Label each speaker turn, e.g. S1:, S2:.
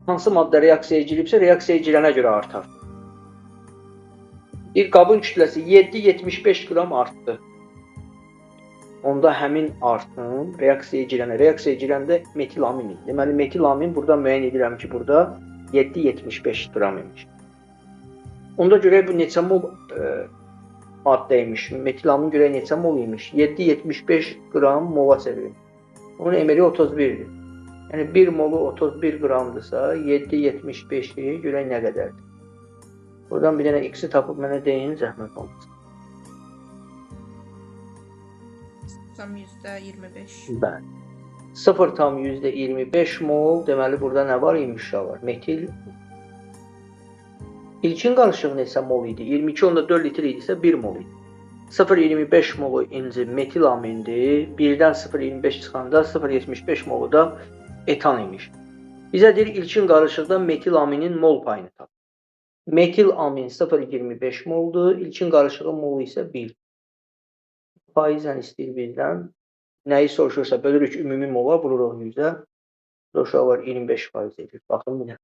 S1: Hansı maddə reaksiyaya giribsə, reaksiyaya girənə görə artar. Bir qabın kütləsi 7,75 qram artdı. Onda həmin artım reaksiyaya girənə, reaksiyaya girəndə metilamin idi. Deməli, metilamin burada müəyyən edirəm ki, burada 7,75 qram imiş. Onda görək bu neçə mol maddə imiş. Metilamin görək neçə mol imiş. 7,75 qram mola çevirin. Onun ML-i 31-dir. Yəni 1 molu 31 qramdırsa, 7,75-i görək nə qədərdir. Buradan bir dənə x-i tapıb mənə deyin, zəhmət olmasın.
S2: 0,25.
S1: Bəli. 0,25 mol, deməli burada nə var imiş uşaqlar? Metil. İlkin qarışıq neçə mol idi? 22,4 litr idisə 1 mol idi. 0,25 molu inci metilamindir. 1-dən 0,25 çıxanda 0,75 molu da etan imiş. Bizə deyir ilkin qarışıqda metilaminin mol payını tap. Metilamin 0,25 moldur. İlkin qarışığın molu isə 1. Faizlə istəyir bizdən. Nəyi soruşursa bölürük ümumi mola, vururuq 100-ə. Uşaqlar 25% edir. Baxın bir də.